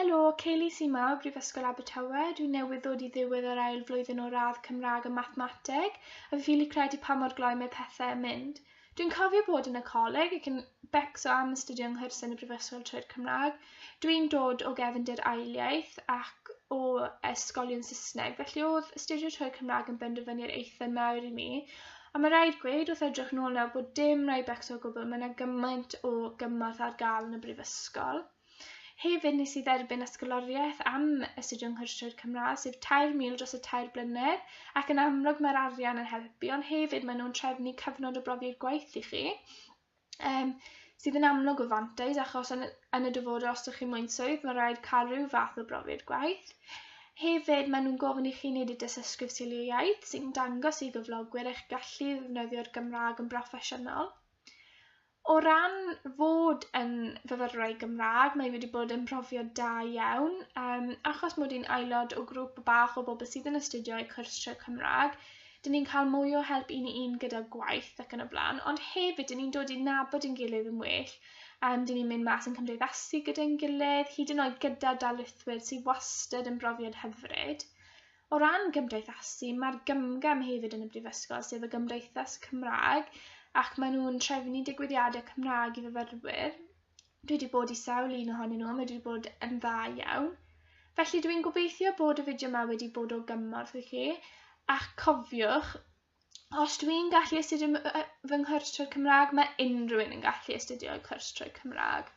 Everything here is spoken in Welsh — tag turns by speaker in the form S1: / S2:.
S1: Helo, Kayleigh sy 'ma o Brifysgol Abertawe. Dwi newydd ddod i ddiwedd yr ail flwyddyn o radd Cymraeg a Mathemateg, a fi ffili credu pa mor gloi mae pethau yn mynd. Dwi'n cofio bod yn y coleg ac yn becso am astudio yng nghwrs yn y Brifysgol trwy'r Cymraeg. Dwi'n dod o gefndir ailiaith ac o ysgolion Saesneg, felly oedd astudio trwy'r Cymraeg yn benderfyniad eitha mawr i mi. A mae rhaid gweud wrth edrych nôl nawr bod dim rhaid becso o gwbl, mae yna gymaint o gymorth ar gael yn y brifysgol. Hefyd nes i dderbyn ysgoloriaeth am astudio yng Nghwrs Cymraeg, sef 3,000 dros y 3 blynedd, ac yn amlwg mae'r arian yn helpu, ond hefyd maen nhw'n trefnu cyfnod o brofiad gwaith i chi, sydd yn amlwg o fantais, achos yn y dyfodol os ydych chi'n moyn swydd, mae rhaid cael rhyw fath o brofiad gwaith. Hefyd, maen nhw'n gofyn i chi wneud y dysysgrif sgiliau iaith sy'n dangos i gyflogwyr eich gallu i ddefnyddio'r Gymraeg yn broffesiynol. O ran fod yn fyfyrwraig Gymraeg, mae wedi bod yn profiad da iawn, achos mod i'n aelod o grŵp bach o bobl sydd yn astudio eu cwrs trwy Cymraeg, dyn ni'n cael mwy o help un i un gyda gwaith ac yn y blaen, ond hefyd dyn ni'n dod i nabod ein gilydd yn well. Dyn ni'n mynd mas yn cymdeithasu gyda'n gilydd, hyd yn oed gyda darlithwyr sydd wastad yn brofiad hyfryd. O ran gymdeithasu, mae'r GymGam hefyd yn y brifysgol, sef y Gymdeithas Cymraeg, ac maen nhw'n trefnu digwyddiadau Cymraeg i fyfyrwyr. Dwi wedi bod i sawl un ohonyn nhw, a mae wedi bod yn dda iawn. Felly dwi'n gobeithio bod y fideo yma wedi bod o gymorth i chi, a cofiwch, os dwi'n gallu astudio fy nghwrs trwy'r Cymraeg, mae unrhyw un yn gallu astudio cwrs trwy'r Cymraeg.